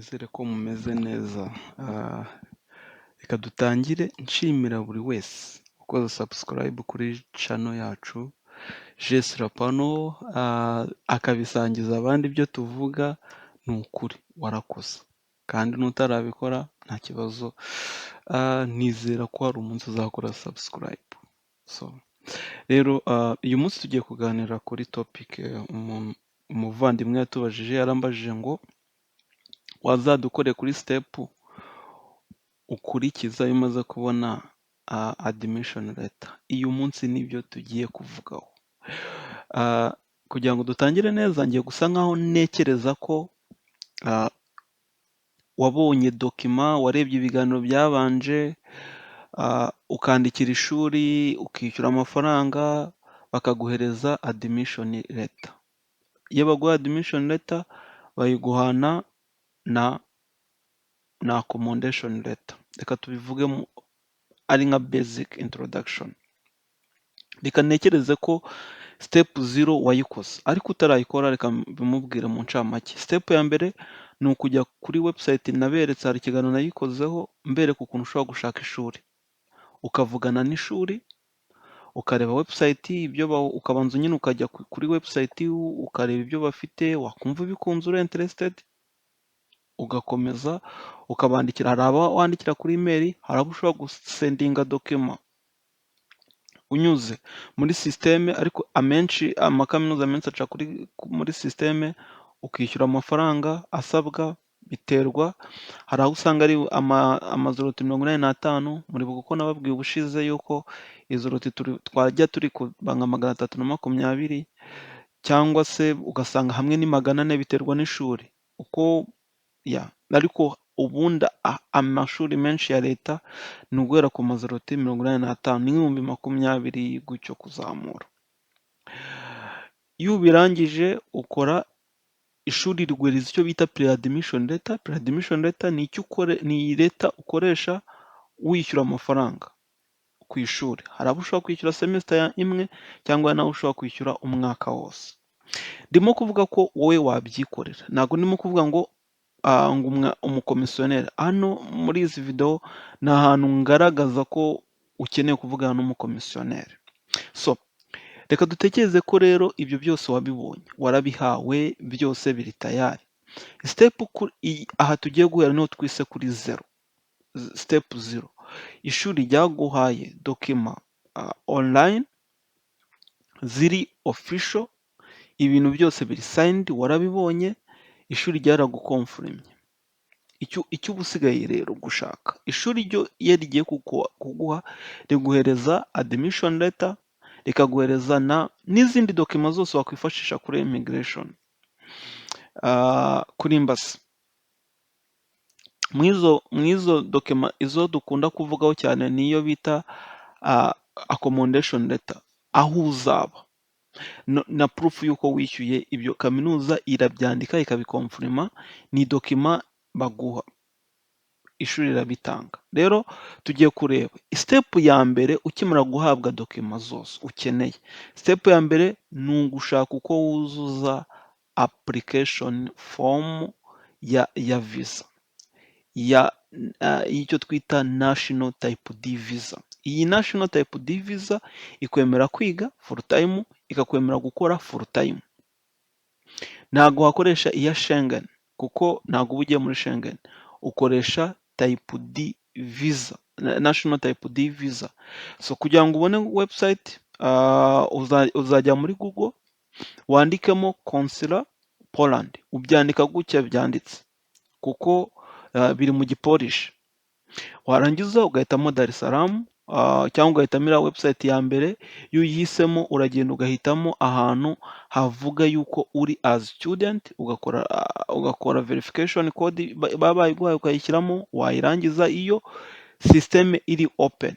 Nizere ko mumeze neza. Reka dutangire nshimira buri wese ukoze subscribe kuri channel yacu Jesi Rapano, akabisangiza abandi ibyo tuvuga, ni ukuri warakoze, kandi n'utarabikora nta kibazo, nizera ko hari umunsi uzakora subscribe. So rero uyu munsi tugiye kuganira kuri topic umuvandimwe yatubajije, yarambajije ngo wazadukoreye kuri step ukurikiza iyo umaze kubona admission letter. Uyu munsi nibyo tugiye kuvugaho. Kugira ngo dutangire neza, ngiye gusa nkaho ntekereza ko wabonye document, warebye ibiganiro byabanje, ukandikira ishuri, ukishyura amafaranga, bakaguhereza admission letter. Iyo baguhaye admission letter, bayiguhana na accommodation letter. Reka tubivuge ari nka basic introduction. Reka ntekereze ko step zero wayikoze, ariko utarayikora reka mbimubwire mu ncamake. Step ya mbere ni ukujya kuri website naberetse, hari ikiganiro nayikozeho mbereka ukuntu ushobora gushaka ishuri, ukavugana n'ishuri, ukareba website ibyo, ukabanza nyine ukajya kuri website ukareba ibyo bafite, wakumva ubikunze uri interested, ugakomeza ukabandikira. Hari abo wandikira kuri email, hari abo ushobora gusendinga document unyuze muri système, ariko amenshi, amakaminuza menshi aca muri système, ukishyura amafaranga asabwa, biterwa, hari aho usanga ari amazloty 85, muribuka ko nababwiye ubushize yuko izloty twajya turi kuba nka 320, cyangwa se ugasanga hamwe ni 400, biterwa n'ishuri uko ya, ariko ubundi amashuri menshi ya leta ni uguhera ku mazloty 85, ni nk'ibihumbi 20 gutyo kuzamura. Iyo ubirangije ukora, ishuri riguhereza icyo bita pre-admission letter. Pre-admission letter ni icyo ukore, ni letter ukoresha wishyura amafaranga ku ishuri. Hari abo ushobora kwishyura semester imwe cyangwa nawe ushobora kwishyura umwaka wose. Ndimo kuvuga ko wowe wabyikorera, ntabwo ndimo kuvuga ngo umukomisiyoneri. Hano muri izi video ni ahantu ngaragaza ko ukeneye kuvugana n'umukomisiyoneri. So reka dutekereze ko rero ibyo byose wabibonye, warabihawe byose biri tayari. Step aha tugiye guhera niho twise kuri zero, step zero. Ishuri ryaguhaye document online ziri official, ibintu byose biri signed, warabibonye, ishuri ryaragukonfirmye. Icyo uba usigaye rero gushaka, ishuri ryo iyo rigiye kuguha, riguhereza admission letter, rikaguhereza n'izindi document zose wakwifashisha kuri immigration, kuri embassy. Mu izo document, izo dukunda kuvugaho cyane ni iyo bita accommodation letter, aho uzaba na proof y'uko wishyuye, ibyo kaminuza irabyandika ikabikonfirma, ni document baguha, ishuri rirabitanga. Rero tugiye kureba step ya mbere ukimara guhabwa document zose ukeneye. Step ya mbere ni ugushaka uko wuzuza application form ya visa ya y'icyo twita National Type D visa. Iyi National Type D visa ikwemera kwiga full time, ikakwemera gukora full time. Ntabwo wakoresha iya Schengen kuko ntabwo uba ugiye muri Schengen, ukoresha Type D visa, National Type D visa. So kugira ngo ubone website, uzajya muri Google wandikemo consular Poland, ubyandika gutya byanditse kuko biri mu Gipolish. Warangiza ugahitamo Dar es Salaam cyangwa ugahitamo iriya website ya mbere, iyo uyihisemo uragenda ugahitamo ahantu havuga yuko uri as student, ugakora verification code baba bayiguhaye ukayishyiramo, wayirangiza iyo system iri open,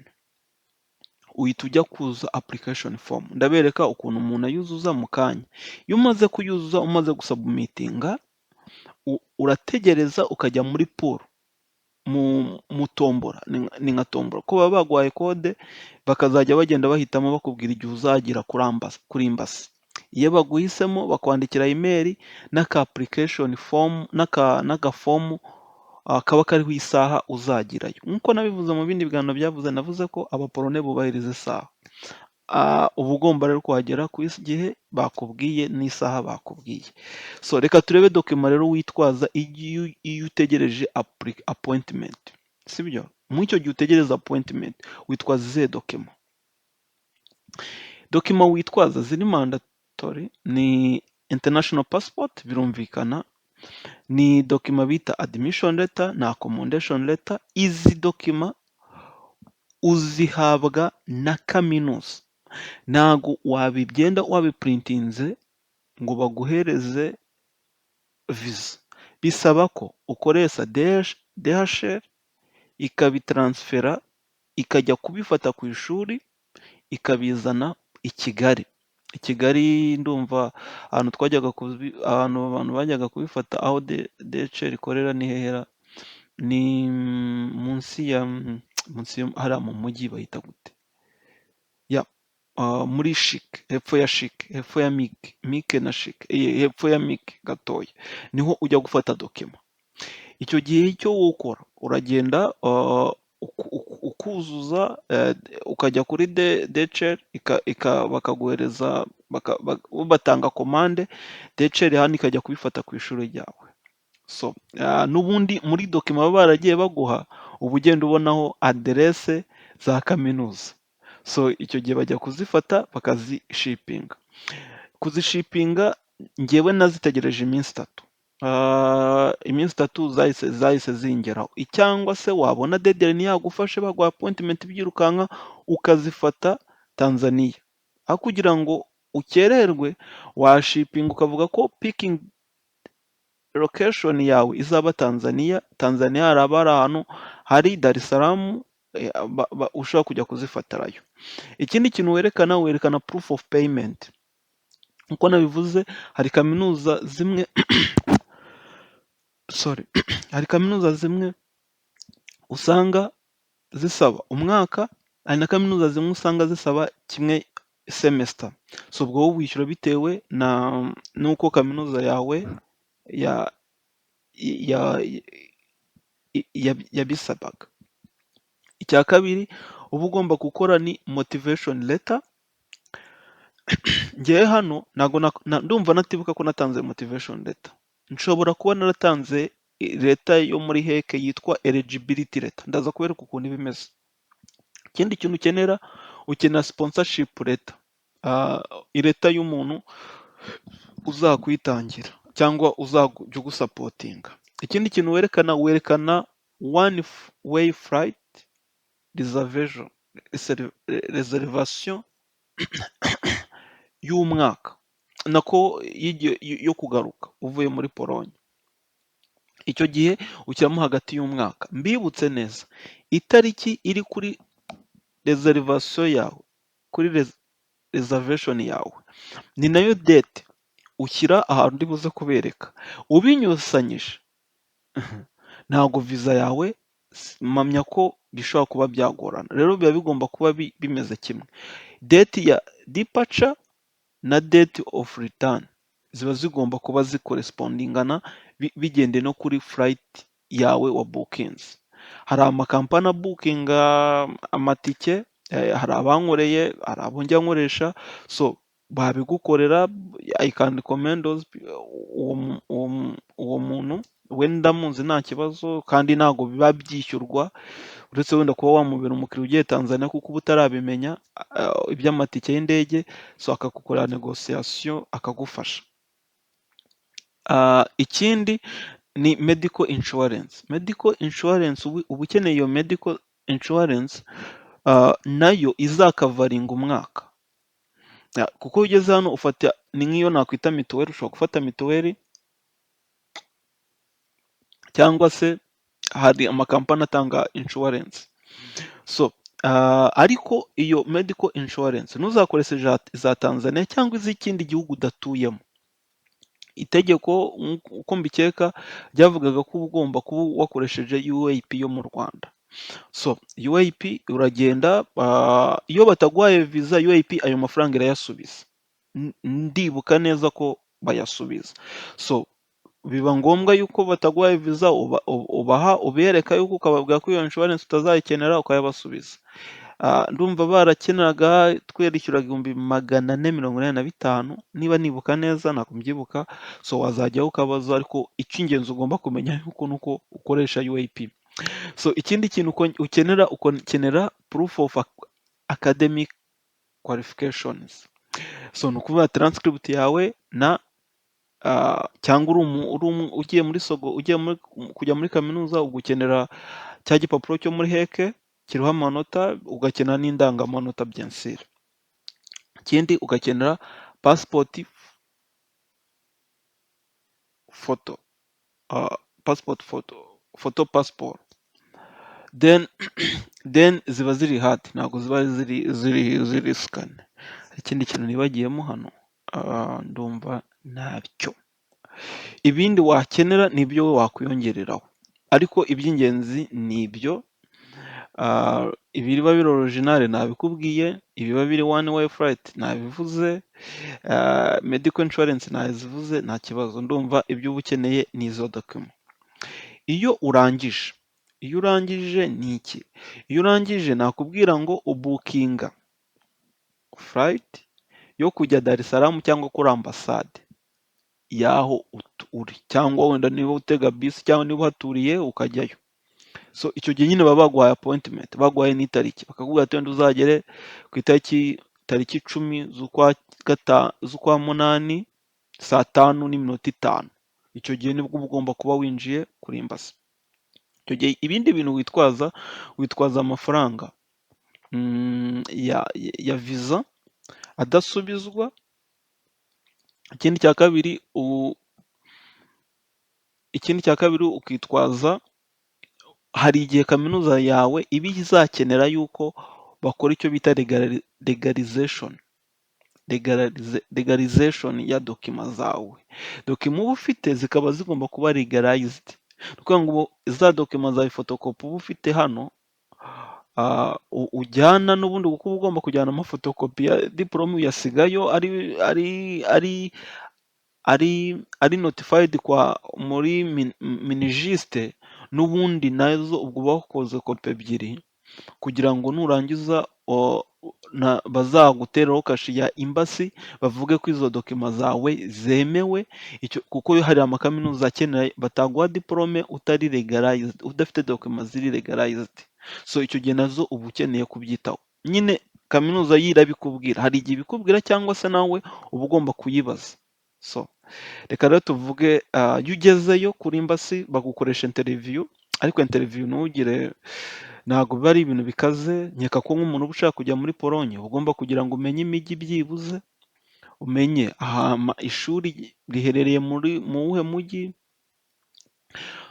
uhita ujya kuzuza application form. Ndabereka ukuntu umuntu ayuzuza mu kanya. Iyo umaze kuyuzuza, umaze gusubmittinga, urategereza ukajya muri pool, mu tombora, ni nka tombora kuko baba baguhaye code, bakazajya bagenda bahitamo bakubwira igihe uzagira kuri embassy. Iyo baguhisemo, bakwandikira email n'aka application form n'agafomu kaba kariho isaha uzagirayo. Nk'uko nabivuze mu bindi biganiro byavuze, navuze ko Abaporone bubahiriza isaha. Uba ugomba rero kuhagera ku gihe bakubwiye n'isaha bakubwiye. So reka turebe document rero witwaza iyo utegereje appointment, sibyo? Muri icyo gihe utegereza appointment, witwaza izihe document? Document witwaza ziri mandatory ni international passport, birumvikana, ni document bita admission letter na accommodation letter. Izi document uzihabwa na kaminuza. Ntago wabigenda wabiprintinze ngo baguhereze visa. Bisaba ko ukoresha DHL, ikabitransfera, ikajya kubifata ku ishuri, ikabizana i Kigali. I Kigali ndumva ahantu twajyaga, ahantu abantu bajyaga kubifata, aho DHL ikorera, ni hehe ra? Ni munsi hariya mu mujyi, bahita gute? Ya, muri CHIC, hepfo ya CHIC, hepfo ya MIC, MIC na CHIC, hepfo ya MIC gatoya, niho ujya gufata document. Icyo gihe icyo wowe ukora, uragenda ukuzuza, ukajya kuri DHL, bakaguhereza, bo batanga komande, DHL hano ikajya kubifata ku ishuri ryawe. So n'ubundi muri document baba baragiye baguha, uba ugenda ubonaho aderese za kaminuza. So icyo gihe bajya kuzifata bakazishipinga. Kuzishipinga, njyewe nazitegereje iminsi 3. Iminsi 3 zahise zingeraho. Cyangwa se wabona deadline yagufashe, baguha appointment byirukanka, ukazifata Tanzania. Aho kugira ngo ukererwe, washipinga ukavuga ko picking location yawe izaba Tanzania. Tanzania haraba hari ahantu hari Dar es Salaam ushobora kujya kuzifatirayo. Ikindi kintu werekana, werekana proof of payment. Nkuko nabivuze, hari kaminuza zimwe, sorry, hari kaminuza zimwe usanga zisaba umwaka, hari na kaminuza zimwe usanga zisaba kimwe, semester. So ubwo wowe wishyura bitewe na n'uko kaminuza yawe yabisabaga. Icya kabiri uba ugomba gukora ni motivation letter. Njyewe hano ntago ndumva natibuka ko natanze motivation letter. Nshobora kuba naratanze letter yo muri HEC yitwa eligibility letter. Ndaza kubereka ukuntu iba imeze. Ikindi kintu ukenera, ukenera sponsorship letter. Letter y'umuntu uzakwitangira cyangwa uzajya ugusupportinga. Ikindi kintu werekana, werekana one way flight reservation, reservation y'umwaka, nako yo kugaruka uvuye muri Polonye. Icyo gihe ushyiramo hagati y'umwaka. Mbibutse neza, itariki iri kuri reservation yawe, kuri reservation yawe, ni nayo date ushyira ahantu ndi buze kubereka. Ubinyusanyije, ntabwo viza yawe, mpamya ko bishobora kuba byagorana. Rero biba bigomba kuba bimeze kimwe. Date ya departure na date of return ziba zigomba kuba zicorrespondingana, bigendeye no kuri flight yawe wabookinze. Hari amakampani abookinga amatike, hari abankoreye, hari abo njya nkoresha, so babigukorera. I can recommend uwo muntu we, ndamuzi, nta kibazo, kandi ntabwo biba byishyurwa, uretse wenda kuba wamubera umukiriya ugiye Tanzania, kuko uba utarabimenya iby'amatike y'indege, so akagukorera négociation, akagufasha. Ikindi ni medical insurance. Medical insurance, uba ukeneye iyo medical insurance nayo izacoveringa umwaka. Kuko iyo ugeze hano ufata, ni nk'iyo nakwita mituweli, ushobora gufata mituweli cyangwa se hari amakampani atanga insurance. So ariko iyo medical insurance ntuzakoreshe iza Tanzania cyangwa iz'ikindi gihugu udatuyemo. Itegeko, uko mbikeka, ryavugaga ko uba ugomba kuba wakoresheje UAP yo mu Rwanda. So UAP uragenda, iyo bataguhaye viza, UAP ayo mafaranga irayasubiza. Ndibuka neza ko bayasubiza. So biba ngombwa yuko bataguhaye viza, ubaha, ubereka yuko, ukababwira ko iyo insurance utazayikenera, ukayabasubiza. Ndumva barakeneraga, twerishyuraga 485,000 niba nibuka neza, ntabwo mbyibuka. So wazajyaho ukabaza, ariko icy'ingenzi ugomba kumenya yuko nuko ukoresha UAP. So ikindi kintu ukenera, ukenera proof of academic qualifications. So ni ukuvuga transcript yawe na cyangwa uri ugiye muri sogo, ugiye kujya muri kaminuza, ubwo ukenera cya gipapuro cyo muri HEC kiriho amanota, ugakenera n'indangamanota, bien sûr. Ikindi ugakenera passport photo, passport photo, photo passport. Then ziba ziri hard, ntabwo ziba ziri scan. Ikindi kintu nibagiyemo hano, ndumva ntabyo. Ibindi wakenera ni ibyo wakwiyongereraho, ariko iby'ingenzi ni ibyo. Ibiba biri original nabikubwiye, ibiba biri one way flight nabivuze, medical insurance nazivuze, nta kibazo. Ndumva ibyo uba ukeneye ni izo document. Iyo urangije ni iki? Iyo urangije, nakubwira ngo ubookinga flight yo kujya Dar es Salaam cyangwa kuri ambasade y'aho uri, cyangwa wenda niba utega bisi cyangwa niba uhaturiye ukajyayo. So icyo gihe nyine baba baguhaye appointment, baguhaye n'itariki, bakakubwira ati wenda uzagere ku itariki tariki 10 z'ukwa munani saa 5:05. Icyo gihe nibwo uba ugomba kuba winjiye kuri embassy. Icyo gihe ibindi bintu witwaza, witwaza amafaranga ya viza adasubizwa. Ikindi cya kabiri ukitwaza, hari igihe kaminuza yawe iba izakenera yuko bakora icyo bita legalization ya document zawe. Document uba ufite zikaba zigomba kuba legalized. Ni ukuvuga ngo za document zawe, fotokopi uba ufite hano, ujyana n'ubundi, kuko uba ugomba kujyana amafotokopi ya diporome, uyasigayo ari notified kwa muri MINIJUST, n'ubundi nazo ubwo uba wakoze kopi ebyiri, kugira ngo nurangiza bazagutereho kashe ya embassy, bavuge ko izo document zawe zemewe, kuko hari amakaminuza akenera, bataguha diporome utari legalized, udafite document ziri legalized. So icyo gihe nazo uba ukeneye kubyitaho. Nyine kaminuza yo irabikubwira, hari igihe ibikubwira cyangwa se nawe uba ugomba kuyibaza. So reka rero tuvuge, iyo ugezeyo kuri embassy bagukoresha interview, ariko interview ntugire, ntabwo biba ari ibintu bikaze. Nkeka ko nk'umuntu uba ushaka kujya muri Polonye, uba ugomba kugira ngo umenye imijyi byibuze, umenye ishuri riherereye mu wuhe mujyi.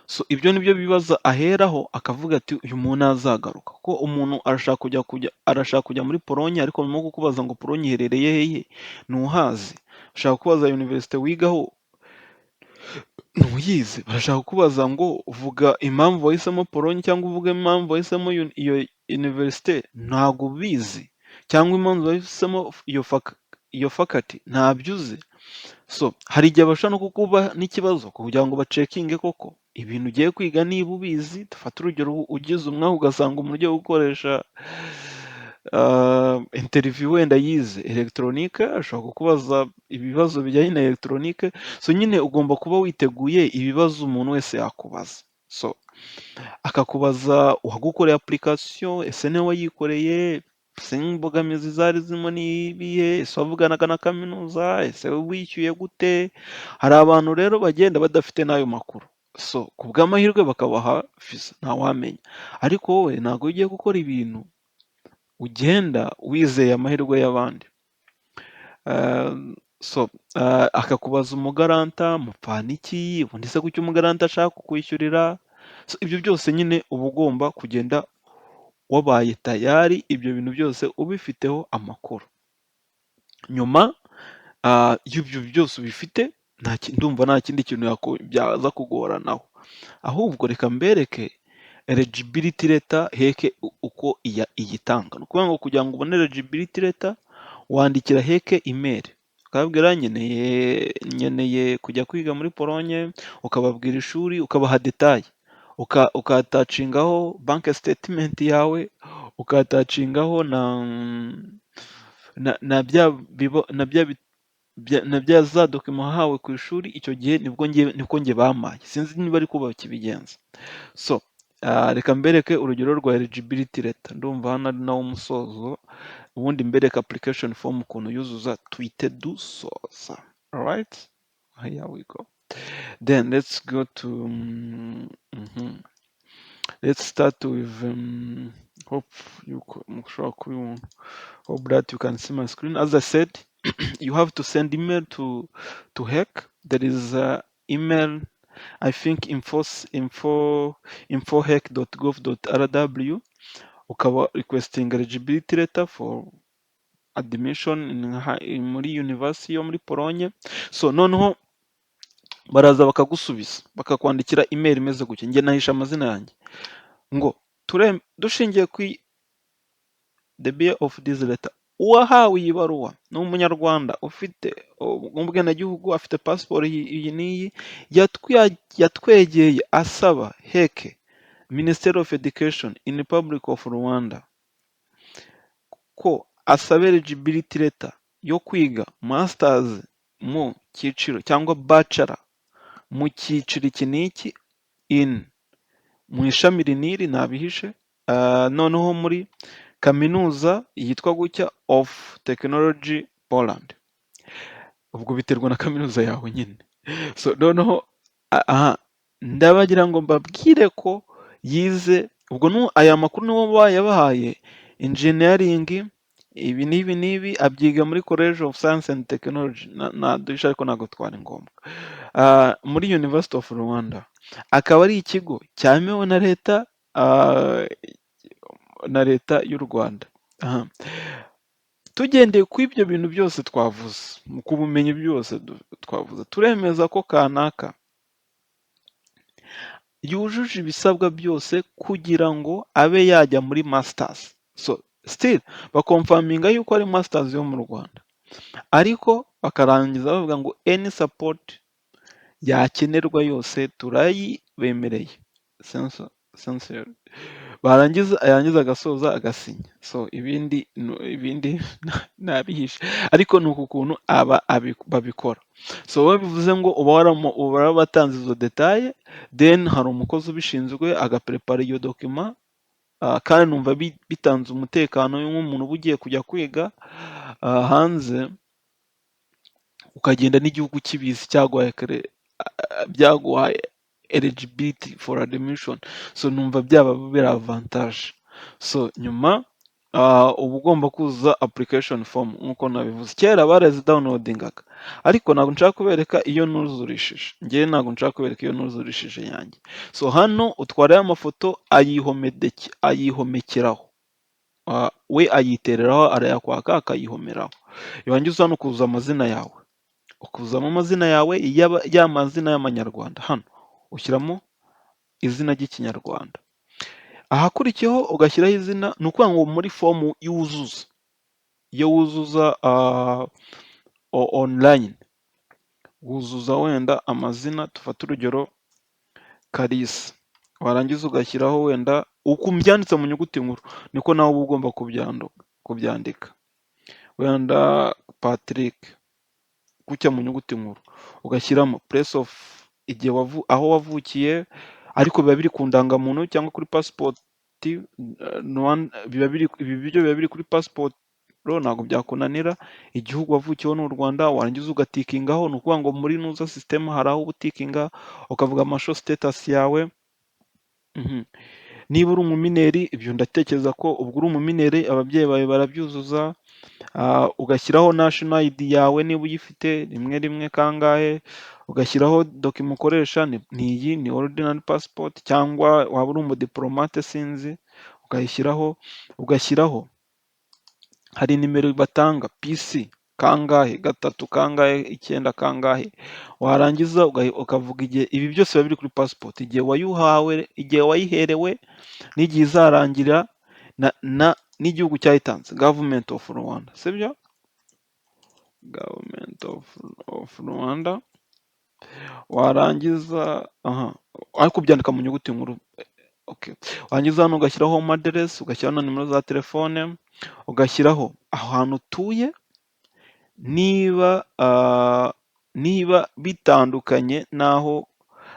So ibyo ni byo bibazo aheraho akavuga ati uyu muntu ntazagaruka, kuko umuntu arashaka kujya muri Polonye, ariko barimo kukubaza ngo Polonye iherereye hehe, ntuhazi. Bashaka kukubaza université wigaho, ntuyizi. Barashaka kukubaza ngo vuga impamvu wahisemo Polonye cyangwa uvuge impamvu wahisemo iyo université, ntabwo ubizi, cyangwa impamvu wahisemo iyo faculty, ntabyo uzi. So hari igihe bashobora no kukuba n'ikibazo kugira ngo bacheckinge koko ibintu ugiye kwiga niba ubizi. Dufate urugero, ugize umwaku ugasanga umuntu ugiye gukoresha interview wenda yize électronique, ashobora kukubaza ibibazo bijyanye na électronique. So nyine ugomba kuba witeguye ibibazo umuntu wese yakubaza. So akakubaza uwagukoreye application, ese niwe wayikoreye? Ese imbogamizi zari zirimo ni ibihe? Ese wavuganaga na kaminuza? Ese wishyuye gute? Hari abantu rero bagenda badafite n'ayo makuru. So ku bw'amahirwe bakabaha visa, ntawamenya. Ariko wowe ntabwo iyo ugiye gukora ibintu ugenda wizeye amahirwe y'abandi. So akakubaza umuguarantor mupfana iki? Ubundi se kuki umuguarantor ashaka kukwishyurira? So ibyo byose nyine uba ugomba kugenda wabaye tayari, ibyo bintu byose ubifiteho amakuru. Nyuma y'ibyo byose ubifite, ndumva nta kindi kintu byaza kugoranaho. Ahubwo reka mbereke eligibility letter HEC uko iyitanga. Ni ukuvuga ngo kugira ngo ubone eligibility letter, wandikira HEC email. Ukababwira nkeneye kujya kwiga muri Polonye, ukababwira ishuri, ukabaha détails, uka attachingaho bank statement yawe, uka attachingaho na bya bibo na bya na bya za document wahawe ku ishuri. Icyo gihe nibwo njye niko njye bampaye, sinzi niba ariko bakibigenza. So reka mbereke urugero rwa eligibility letter, ndumva hano ari nawo musozo, ubundi mbereke application form ukuntu yuzuza, tuhite dusoza. Alright, here we go. Then let's go to let's start with hope yuko mushobora kubibona, hope that you can see my screen. As I said, you have to send email to HEC. There is a email, I think info info@hec.gov.rw, ukaba requesting eligibility letter for admission muri university yo muri Polonye. So noneho baraza bakagusubiza, bakakwandikira email imeze gutya. Njye nahishe amazina yanjye, ngo dushingiye ku the bearer of this letter, uwahawe iyi baruwa ni umunyarwanda ufite ubwenegihugu, afite pasiporo iyi n'iyi, yatwegeye asaba HEC, Ministry of Education in Republic of Rwanda, ko asaba eligibility letter yo kwiga masters mu cyiciro cyangwa bachelor mu cyiciro iki n'iki in mu ishami iri n'iri nabihishe, noneho muri kaminuza yitwa gutya of Technology Poland. Ubwo biterwa na kaminuza yawe nyine. So noneho aha ndabagira ngo mbabwire ko yize, ubwo aya makuru nibo bayabahaye, engineering ibi n'ibi n'ibi, abyiga muri College of Science and Technology, naduhisha ariko ntabwo twari ngombwa, muri University of Rwanda, akaba ari ikigo cyemewe na leta, na leta y'u Rwanda. Tugendeye ku ibyo bintu byose twavuze, ku bumenyi byose twavuze, turemeza ko kanaka yujuje ibisabwa byose kugira ngo abe yajya muri masters. So still ba confirminga yuko ari masters yo mu Rwanda, ariko bakarangiza bavuga ngo any support yakenerwa yose turayibemereye. Barangiza yarangiza agasoza agasinya. So ibindi nabihishe, ariko ni uku kuntu aba babikora. So wowe bivuze ngo uba warabatanze izo détails, then hari umukozi ubishinzwe aga prepara iyo document, kandi numva bitanze umutekano nk'umuntu uba ugiye kujya kwiga hanze, ukagenda n'igihugu kibizi, cyaguhaye byaguhaye eligibility for admission. So numva byaba biri avantage. So nyuma uba ugomba kuzuza application form nk'uko nabivuze. Kera barazi downloadingaga, ariko ntabwo nshaka kubereka iyo nuzurishije. Njyewe ntabwo nshaka kubereka iyo nuzurishije yanjye. So hano utwarayo amafoto, ayihomekeraho, we ayitereraho, arayakwaka akayihomeraho. Warangiza hano ukuzuza amazina yawe, ukuzamo amazina yawe ya mazina y'amanyarwanda. Hano ushyiramo izina ry'Ikinyarwanda, ahakurikiyeho ugashyiraho izina, ni ukuvuga ngo muri fomu yuzuza, iyo wuzuza online, wuzuza wenda amazina, dufate urugero Kalisa, warangiza ugashyiraho wenda uko byanditse mu nyuguti nkuru, niko nawe uba ugomba kubyandika. Wenda Patrick gutya mu nyuguti nkuru, ugashyiramo place of igihe aho wavukiye, ariko biba biri ku ndangamuntu cyangwa kuri pasipoti, biba biri, ibi byo biba biri kuri pasiporo, ntabwo byakunanira. Igihugu wavukiyeho ni u Rwanda, warangiza uga tickingaho, ni ukuvuga ngo muri nuza system hari aho uba u tickinga, ukavuga ama social status yawe. Niba uri umu mineur, ibyo ndatekereza ko ubwo uri umu mineur ababyeyi bawe barabyuzuza, ugashyiraho national ID yawe niba uyifite, rimwe rimwe kangahe, ugashyiraho document ukoresha, ni iyi ni ordinary passport cyangwa waba uri umudipolomate sinzi, ukayishyiraho, ugashyiraho hari nimero batanga PC kangahe, gatatu kangahe, icyenda kangahe, warangiza ukavuga igihe, ibi byose biba biri kuri pasipoti, igihe wayuhawe, igihe wayiherewe n'igihe izarangira n'igihugu cyayitanze, Government of Rwanda, sibyo? Government of Rwanda, warangiza, aha, ariko ubyandika mu nyuguti nkuru, okay. Warangiza hano ugashyiraho home address, ugashyiraho na nimero za telefone, ugashyiraho ahantu utuye, niba bitandukanye n'aho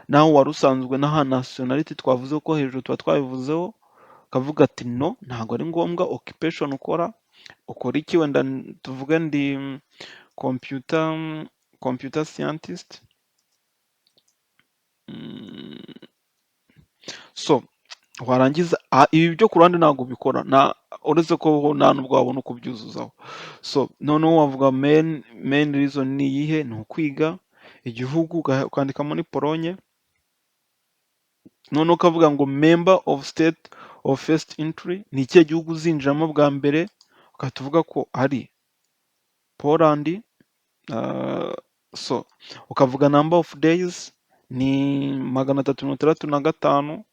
wari usanzwe n'aha nationality twavuze ko hejuru tuba twabivuzeho, ukavuga ati "No, ntabwo ari ngombwa." Occupation ukora, ukora iki? Wenda tuvuge ndi computer scientist. So warangiza ibi byo ku ruhande ntabwo ubikora, uretse ko nta nubwo wabona uko ubyuzuzaho. So noneho wavuga main reason ni iyihe? Ni ukwiga. Igihugu ukandikamo ni Polonye, noneho ukavuga ngo member of state of first entry, ni ikihe gihugu uzinjiramo bwa mbere? Ugahita uvuga ko ari Poland. So ukavuga number of days ni 365,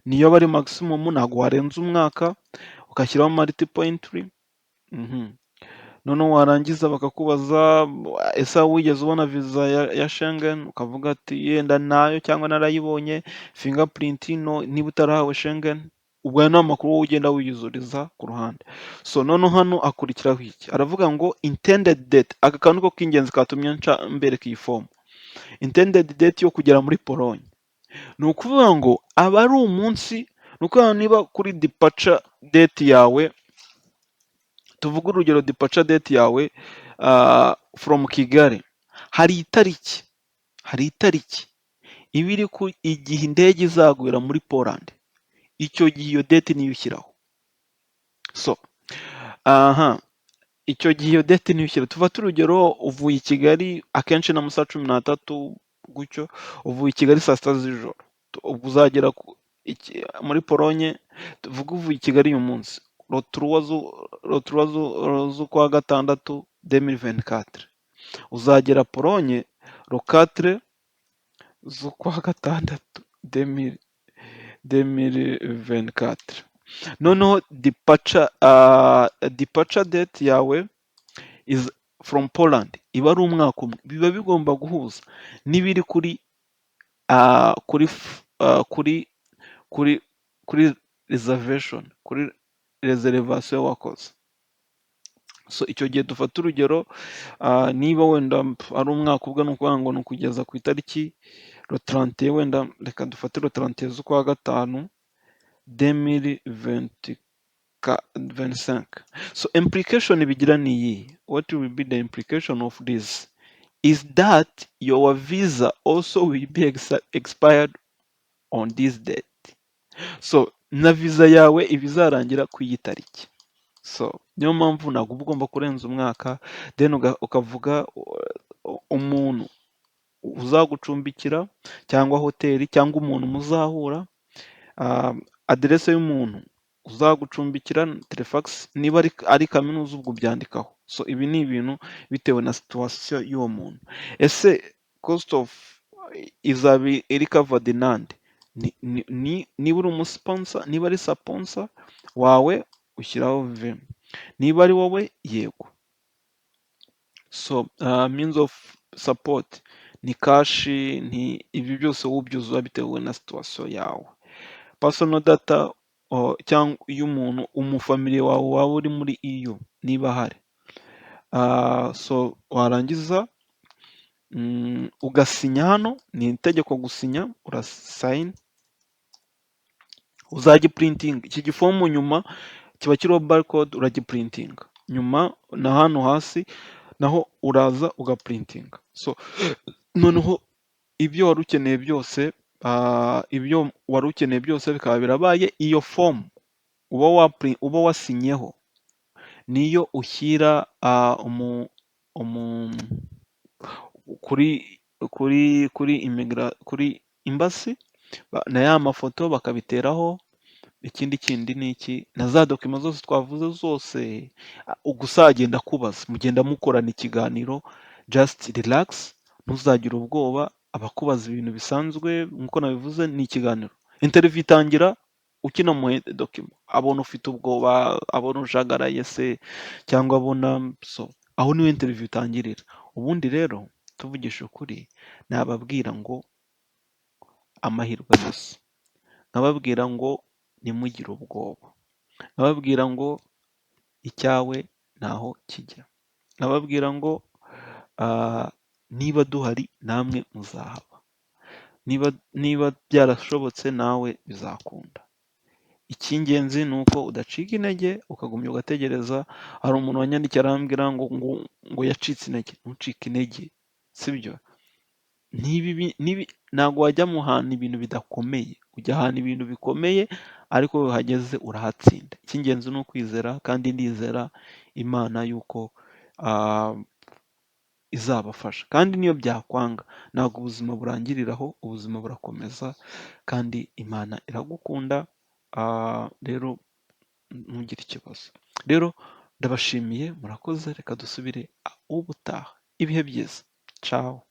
niyo aba ari maximum, ntabwo warenza umwaka, ugashyiraho multiple entry. Noneho warangiza bakakubaza: ese wigeze ubona viza ya Schengen? Ukavuga ati yenda nayo cyangwa narayibonye. Fingerprint no, niba utarahawe Schengen. Ubwo ayo ni amakuru wowe ugenda wiyuzuriza ku ruhande. So noneho hano hakurikiraho iki? Aravuga ngo intended date. Aka kantu niko k'ingenzi katumye nca mbereka iyi fomu. Intended date yo kugera muri Polonye. Ni ukuvuga ngo aba ari umunsi, ni ukuvuga niba kuri departure date yawe, tuvuge urugero departure date yawe from Kigali, hari itariki iba iri ku igihe indege izagwira muri Poland. Icyo gihe iyo date niyo ushyiraho. So aha, icyo gihe iyo date niyo ushyiraho. Tufate urugero uvuye i Kigali akenshi ni amasaha 13 gutyo, uvuye i Kigali saa sita z'ijoro, ubwo uzagera muri Polonye, tuvuge uvuye i Kigali uyu munsi le 3 z'ukwa gatandatu 2024, uzagera Polonye le 4 z'ukwa gatandatu 2024. Noneho departure date yawe is from Poland iba ari umwaka umwe, biba bigomba guhuza n'ibiri kuri reservation, kuri reservation wakoze. So icyo gihe dufate urugero, niba wenda ari umwaka ubwo ni ukuvuga ngo ni ukugeza ku itariki le 31, wenda reka dufate le 31 z'ukwa gatanu 2025. So implication bigira ni iyihe? What will be the implication of this? Is that your visa also will be expired on this date. So na visa yawe iba izarangira ku iyi tariki. So niyo mpamvu ntabwo uba ugomba kurenza umwaka, then ukavuga umuntu uzagucumbikira cyangwa hoteli cyangwa umuntu muzahura, aderese y'umuntu uzagucumbikira, telefax, niba ari kaminuza ubwo ubyandikaho. So ibi ni ibintu bitewe na situation y'uwo muntu. Ese cost of izaba iri covered nande? Niba uri umusponsor, niba ari sponsor wawe ushyiraho V, niba ari wowe yego. So means of support ni cash, ni ibi byose wowe ubyuzuza bitewe na situation yawe. Personal data cyangwa iy'umuntu umufamiliye wawe waba uri muri EU niba ahari. So warangiza ugasinya hano, ni itegeko gusinya, urasign, uzagiprintinga. Iki gifomu nyuma kiba kiriho barcode, uragiprintinga. Nyuma na hano hasi naho uraza ugaprintinga. So noneho ibyo wari ukeneye byose, ibyo wari ukeneye byose bikaba birabaye, iyo fomu uba wasinyeho niyo ushyira kuri embassy na ya mafoto bakabiteraho. Ikindi kindi ni iki? Na za document zose twavuze zose, gusa agenda akubaza, mugenda mukorana ikiganiro, just relax, ntuzagire ubwoba, aba akubaza ibintu bisanzwe nk'uko nabivuze ni ikiganiro. Interview itangira ukinamuha document, abona ufite ubwoba, abona ujagaraye se cyangwa abona, so Aho niho interview itangirira. Ubundi rero tuvugisha ukuri, nababwira ngo amahirwe masa, nkababwira ngo ntimugire ubwoba, nkababwira ngo icyawe ntaho kijya, nkababwira ngo niba duhari namwe muzahaba, niba byarashobotse nawe bizakunda. Icy'ingenzi ni uko udacika intege, ukagumya ugategereza. Hari umuntu wanyandikiye arambwira ngo yacitse intege. Ntucike intege, sibyo? Ntabwo wajya mu hantu ibintu bidakomeye, ujya ahantu ibintu bikomeye, ariko iyo uhageze urahatsinda. Icy'ingenzi ni ukwizera, kandi ndizera Imana yuko izabafasha, kandi niyo byakwanga ntabwo ubuzima burangirira aho, ubuzima burakomeza kandi Imana iragukunda, rero ntugire ikibazo. Rero ndabashimiye, murakoze, reka dusubire ubutaha. Ibihe byiza, cawu.